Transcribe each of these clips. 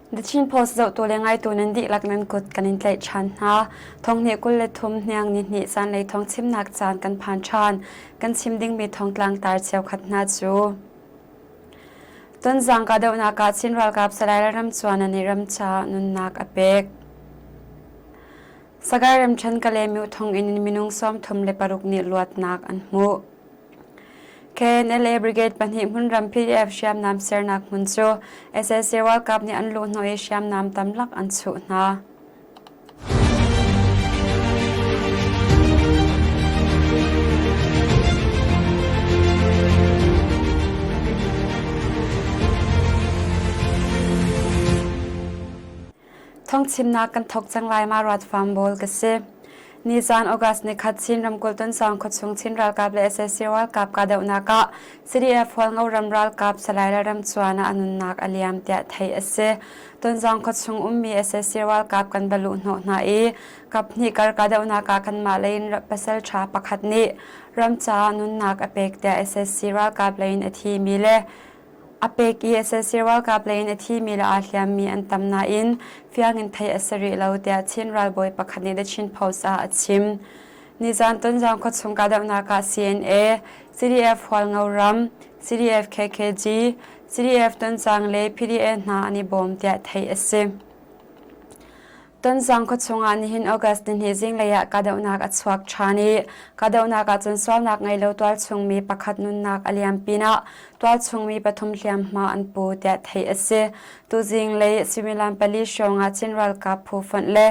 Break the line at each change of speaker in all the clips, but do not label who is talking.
The Chin Post zohtu le ngaitu nan dihlak nan kut kan in tlaih ṭhan hna. Thonghnih 23 hniang ni hnih zanlei thawng chimnak caan kan phan ṭhan. Kan chim dingmi thongtlang tar cheukhat hna cu Tonzang kahdohnak ah Chin ralkap Salai Lalramchuana nih ramca nunnak a pek. Sagaing ramṭhen Kalaymyo thonginn in minung 36 nih luatnak an hmuh. KNLA Brigade pahnih hmunram PDF hriamnam sernak hmun cu sac ralkap nih an luhhnawh i hriamnam tamlak an chuh hna. Thawngchimnak kan thawk cang lai ma ruat farm bawl ka si. Nizan August ni khat Chin ramkulh Tunsang khuachung Chin ralkap le sac ralkap kahdohnak ah CDF Hualngo ram ralkap Salai Lalramchuan ah a nunnak a liam tiah theih a si. Tonzang khuachung ummi sac ralkap kan va luh hnawh hna i kaphnih kar kahdohnak ah kanmah lei in pasal ṭha pakhat nih ram caah nunnak a pek tiah sac ralkap lei in a thimi le A pek i sac ralkap lei in a thimi le aa hliammi an tam nain fiang in theih a si rih lo tiah Chin ralbawi pakhat nih The Chin Post ah a chim. Nizan Tonzang khuachung kahdohnak ah CNA, CDF Hualngo ram, CDF KKG, CDF Tonzang le PDA hna an i bawm tiah theih a si. Tonzang khuachung ah nihin August nihnih zinglei ah kahdohnak a chuak ṭhan i kahdohnak ah cun sualnak ngei lo tualchung mi pakhat nunnak a liam pinah tualchung mi pathum hliamhma an pu tiah theih a si. Tuzing lei suimilam pali hrawng ah Chin ralkap phu fonh le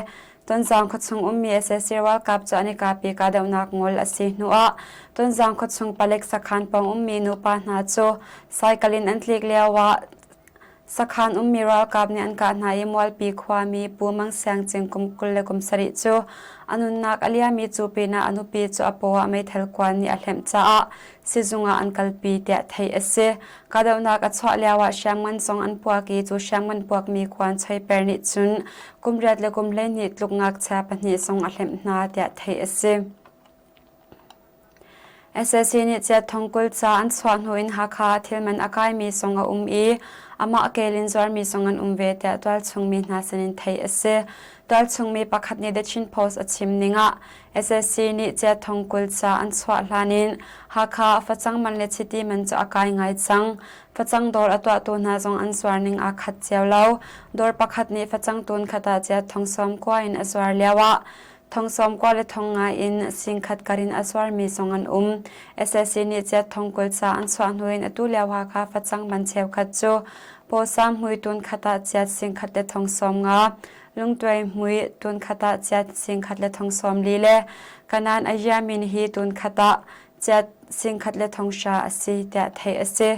Tonzang khuachung ummi sac ralkap cu an i kapi kahdohnak ngol a si hnuah Tonzang khuachung palek sakhan pawng ummi nupa hna cu cycle in an tlik lioah Sakhan ummi ralkap nih an kah hna i Mualpi khuami Pu Mang Siang Cing kum 27 cu a nunnak a liami cu pinah a nupi cu a paw ah meithal kuan nih a hlemh caah sizung ah an kalpi tiah theih a si. Kahdohnak a chuah lioah hriamngan zong an puak i cu hriamngan puakmi kuan choiper nih cun kum riat le kum 12 tluk ngakchia pahnih zong a hlemh hna tiah theih a si. Sac nih chiat thongkul ca an chuah hnu in Hakha ah thilman a kaimi zong a um i amah kel in zuarmi zong an um ve tiah tualchung mi hna sinin theih a si. Tualchung mi pakhat nih The Chin Post a chim ning ah sac nih chiat thongkul ca an chuah hlan in Hakha ah facang man le chiti man cu a kai ngai cang. Facang dawr a tuahtu hna zong an zuar ning aa khat cio lo. Dawr pakhat nih facang tun khat ah chiat thong sawm kua in a zuar lio ah Thong sawm kua le thong nga in singkhat kar in a zuarmi zong an um. Sac nih chiat thong 20 ca an chuah hnu in atu lio Hakha facang man cheukhat cu pawsam hmui tun khat ah chiat singkhat le thong sawm nga, lungtuai hmui tun khat ah chiat singkhat le thong sawm li le kanan a hi tun khat ah chiat singkhat le thong hra a si tiah theih a si.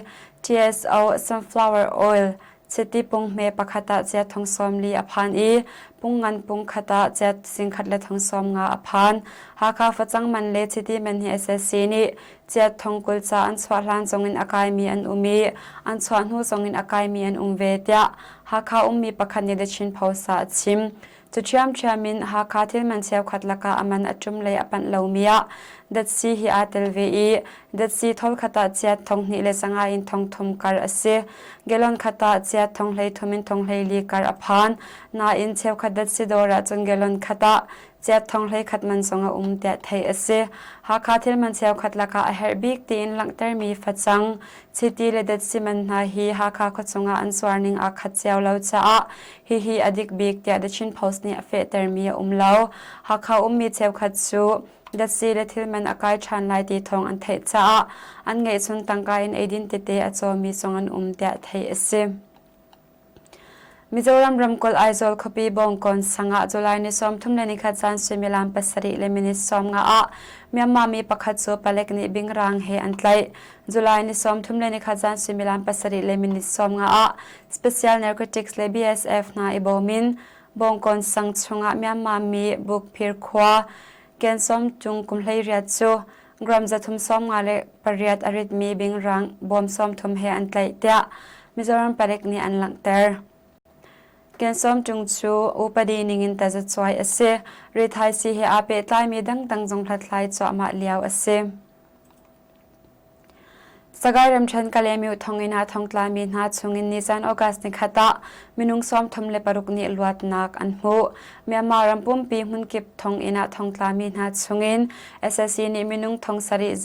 TSO sunflower oil Chiti punghme pakhat ah chiat thong sawm li a phan i pungngan pung khat ah chiat singkhat le thong sawm nga a phan. Hakha facang man le chiti man hi SSC nih chiat thong 20 ca an chuah hlan zongin a kaimi an um i an chuah hnu zongin a kaimi an um ve tiah Hakha ummi pakhat nih The Chin Post ah a chim. Cu ṭhiamṭhiam in Hakha thilman cheukhat lakah a man a ṭum lei a panh lomi ah datsi hi aa tel ve i datsi thawl khat ah chiat thong hnih le sanga in thong thum kar a si. Gallon khat ah chiat thong hlei thum in thong hlei li kar a phan. Nain cheukhat datsi dawr ah cun gallon khat ah chiat thong hlei khat man zong a um tiah theih a si. Hakha thilman cheukhat lakah a herh bik tiin langhtermi facang, chiti le datsi man hna hi Hakha khuachung ah an zuar ning aa khat cio lo caah Hihi a dik bik tiah The Chin Post nih a fehtermi a um lo. Hakha ummi cheukhat cu datsi le thilman a kai ṭhan lai ti thawng an theih caah an ngeihchun tangka in eidin tete a cawmi zong an um tiah theih a si. Mizoram ramkulh Aizawl khuapi Bawngkawn sang ah July ni 31 zan suimilam pasarih le minute 50 ah Myanmar mi pakhat cu palek nih bingrang he an tlaih. July ni 31 zan suimilam pasarih le minute 50 ah Special Narcotics le BSF hna i bawm in Bawngkawn sang chungah Myanmar mi Bukphir khua Kensawm cung kum 18 cu gram 358 a ritmi bingrang bawm 30 he an tlaih tiah Mizoram palek nih an langhter. Kensawm tung cu upadi ningin tazacuai a si. Rithaisii he aa pehtlaimi dangdang zong hlathlai cuahmah lio a si. Sagaing ramṭhen Kalaymyo thonginn ah thongtlami hna chungin nizan August nikhat ah minung 36 nih luatnak an hmuh. Myanmar ram pumpi hmunkip thonginn ah thongtlami hna chungin SSC nih minung thong sarih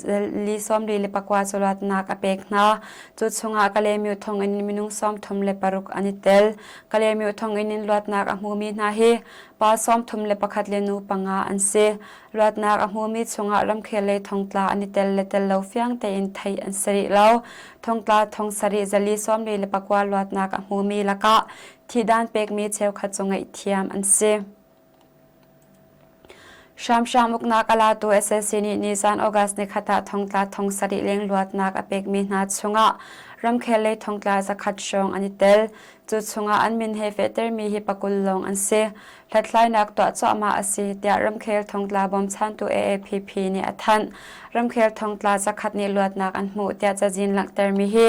li 44 cu luatnak a pek hna. Cu chungah Kalaymyo thonginn in minung 36 an i tel. Kalaymyo thonginn in luatnak a hmumi hna hi pa 31 le nu panga an si. Luatnak a hmumi chungah ramkhel lei thongtla an i tel le tel lo fiang tein theih an si rih lo. Thongtla thong sarih zali 44 luatnak a hmumi lakah thihdan pekmi cheukhat cu ngaihthiam an si. Hramhram uknak a latu SAC nih nizan August nikhat ah thongtla thong sarih leng luatnak a pekmi hna chungah ramkhel lei thongtla zakhat hrawng an i tel. Cu chungah an min he fehtermi hi pakul lawng an si. Hlathlainak tuah cuahmah a si tiah ramkhel thongtla bawmchantu AAPP nih a thanh. Ramkhel thongtla zakhat nih luatnak an hmuh tiah cazin langhtermi hi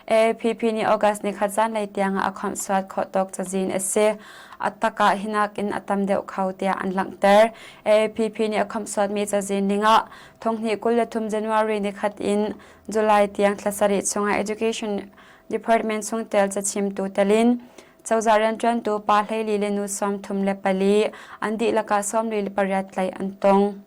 AAPP nih August nikhat zanlei tiangah a khawmhsuat khawh tawk cazin a si. A tak ah hi nakin a tam deuh kho tiah an langhter. AAPP nih a khawmhsuatmi cazin ningah thonghnih 23 January nikhat in July tiang thla sarih chungah Education Department chungtel cachimtu telin cozah rianṭuantu pa 14 le nu 34 an dihlak ah 48 tlaih an tong.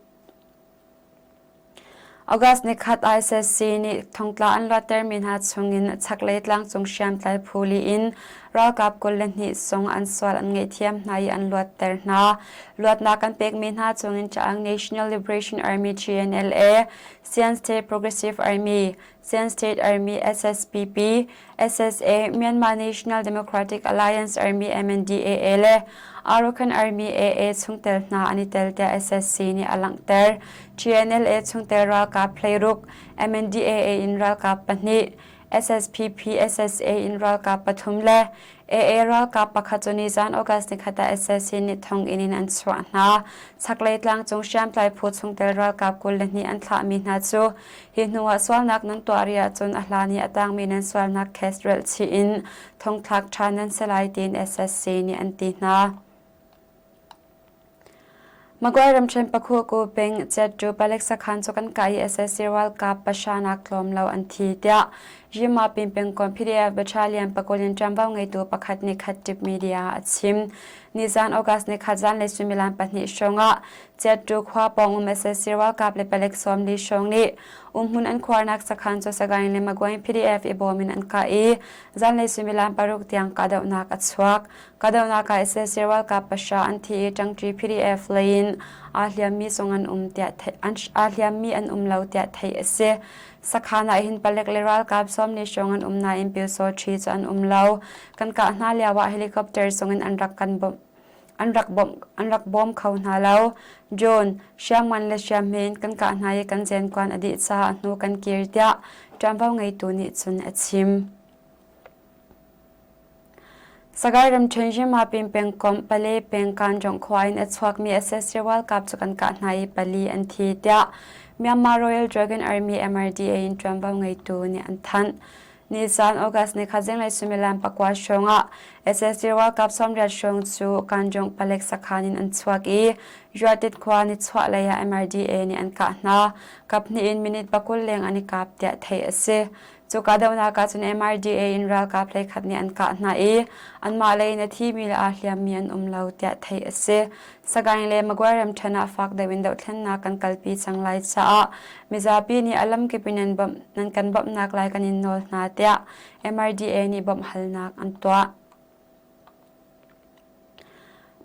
August nikhat ICC nih thongtla an luattermi hna chungin chaklei tlangcung hriamtlai phu li in ralkap 22 sung an sual an ngaihthiam hna i an luatter hna. Luatnak an pekmi hna chungin Chaang National Liberation Army GNLA, Sian State Progressive Army, Sian State Army SSPP, SSA, Myanmar National Democratic Alliance Army MNDAA le Arakan Army AA chungtel hna an i tel tiah SSC nih a langhter. TNLA chungtel ralkap hleiruk, MNDAA in ralkap pahnih, SSPP, SSA in ralkap pathum le AA ralkap pakhat cu nizan August nikhat ah SAC nih thonginn in an chuah hna. Chaklei tlangcung hriamtlai phu chungtel ralkap 22 an thlahmi hna cu hi hnu ah sualnak nan tuah rih ahcun a hlan i a tangmi nan sualnak case relh chih in thongthlak ṭhan nan si lai tiin SSC nih an ti hna. Magway ramṭhen Pakhuku peng Cettu palek sakhan cu kan kah i sac ralkap pahra tlawm lo an thi tiah Yimapin pengkomh PDF Battalion pakul in ṭuanvo ngeitu pakhat nih Khattip media a chim. Nizan August nikhat zanlei suimilam pahnih hrawng ah Cettu khua pawng um sac ralkap le palek 40 hrawng nih umhmun an khuarnak sakhan cu Sagaing le Magway PDF i bawm in an kah i zanlei suimilam paruk tiang kahdohnak a chuak. Kahdohnak ah sac ralkap pahra an thi i ṭangṭi PDF lei in aa hliammi zong an um tiah aa hliammi an um lo tiah theih a si. Sakhan ah hin palek le ralkap 40 hrawng an um nain pyusawṭhi cu an um lo. Kan kah hna lio ah helicopter zong in an rak kan bawmh an rak bawmh an rak bawm kho hna lo. John, hriamngan le hriamhme in kan kah hna i kan zenkuan a dih caah a hnu kan kir tiah ṭuanvo ngeitu nih cun a chim. Sagaing ramṭhen Yinmapin pengkomh Pale peng Kanjong khua in a chuakmi sac ralkap cu kan kah hna i pali an thi tiah Myanmar Royal Dragon Army MRDA in ṭuanvo ngeitu nih an thanh. Nizaan August nikhat zinglei suimilam pakua hrawng ah sac ralkap 80 hrawng cu Kanjong palek sakhan in an chuak i Yuatit khua nichuahlei ah MRDA nih an kah hna. Kaphnih in minute pakul leng an i kap tiah theih a si. Cu kahdohnak ah cun MRDA in ralkap hleikhat nih an kah hna i anmah lei in a thimi le aa hliammi an um lo tiah theih a si. Sagaing le Magway ramṭhen ah fak deuh in dohthlennak kan kalpi cang lai caah mizapi nih a lamkip in nan bawmh nan kan bawmhnak lai kan in nawl hna tiah MRDA nih bawmhhalnak an tuah.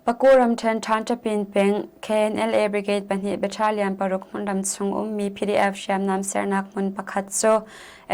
Paku ramṭhen Ṭhanṭapin peng KNLA Brigade pahnih Battalion paruk hmunram chung ummi PDF hriamnam sernak hmun pakhat cu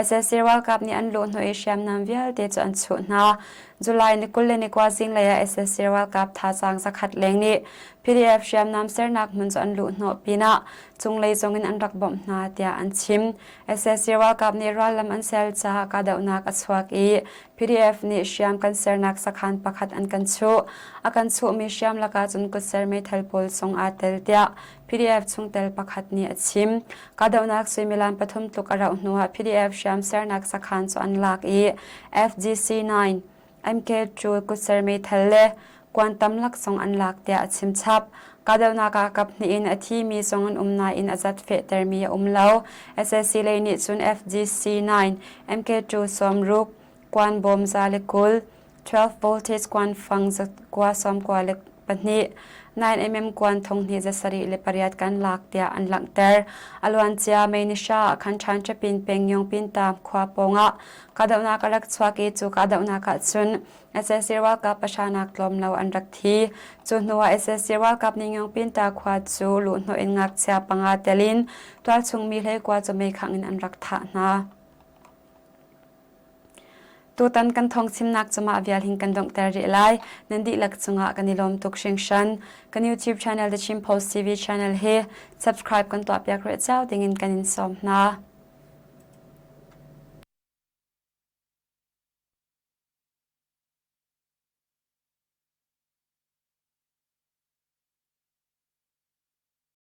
sac ralkap nih an luhhnawh i hriamnam vialte cu an chuh hna. July ni 29 zinglei ah sac ralkap thazaang zakhat leng nih PDF hriamnam sernak hmun cu an luhhnawh pinah cunglei zongin an rak bawmh hna tiah an chim. Sac ralkap nih rallam an sel caah kahdohnak a chuak i PDF nih hriam kan sernak sakhan pakhat an kan chuh. A kan chuhmi hriam lakah cun kutser meithal pawl zong aa tel tiah PDF chungtel pakhat nih a chim. Kahdohnak suimilam pathum tluk a rauh hnuah PDF hriam sernak sakhan cu an lak i FGC-9, MK2 kutser meithal le kuan tam lak zong an lak tiah a chim chap. Kahdohnak ah kaphnih in a thimi zong an um nain a zat fehtermi a um lo. Sac lei nih cun FGC-9, MK2 sawmruk, kuan bawm 120, 12 voltage kuan fang kua 92, 9mm kuan thong hnih 78 kan lak tiah an langhter. A luancia May ni hra ah khan Ṭhanṭapin peng Yongpinta khua pawngah kahdohnak a rak chuak i cu kahdohnak ah cun sac ralkap pahranak tlawm lo an rak thi. Cu hnuah sac ralkap nih Yongpinta khua cu luhhnawh in ngakchia panga tel in tualchung mi hleikua cu meikhangh in an rak thah hna. Tutan kan thawngchimnak cu mah vial hin kan donghter rih lai. Nan dihlak cungah kan i lawm tuk hringhran. Kan YouTube channel The Chin Post TV channel hi subscribe kan tuahpiak rih cio dingin kan in sawm hna.